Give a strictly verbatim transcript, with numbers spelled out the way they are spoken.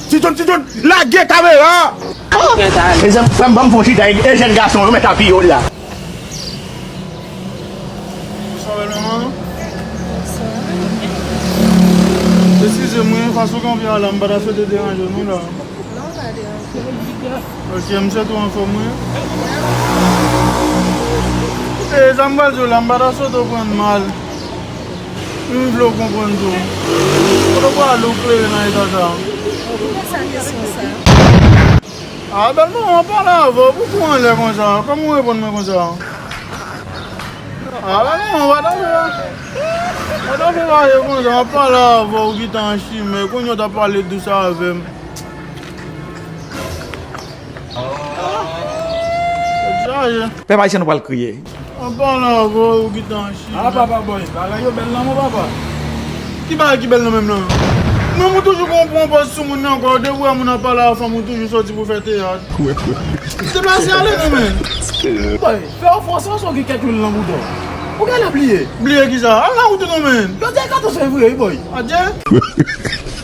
Ti John, Ti John, lage kamera! Mezanmi, frè m, ban m fè yon chita, e, e jèn gason yo mèt apiye w la. Bonswa, bèl manman. Eskize mwen, fason kanpe a la, m pa ta swete deranje nou la. Non, pa deranje. Ok, m swete w anfòm, wi. E, sa m pral di w la, m pa ta swete w pran mal. M vle w konprann tou. Kote w prale ou klere nan eta sa? Poukisa kesyon sa? A, bèl manman, m ap pale avè w. Poukisa w anlè konsa? Kòman w reponn mwen konsa? A, bèl manman, w pa ta fè, w pa ta fè bagay konsa. M ap pale avè w, ou gentan an chimè. Kounye a w t ap pale dous avè m. Tèt chaje. Pèp ayisyen, nou pral kriye. Anba la, bro, ou gentan an chimè. A, papa boy, bagay yo bèl nan men w, papa. Ki bagay ki bèl nan men m nan? Menm ou toujou gon pran pòz sou moun nan ankò. Depi w wè moun ap pale a fanm, ou toujou sòti pou fè teyat. Deplase ale non, men. Boy, fè yon fò sans, ou gen kèk lwil nan bouda w. Ou genlè bliye. Bliye kisa? Al nan wout ou non, men. Jodi a katòz fevriye, wi, boy. Adye.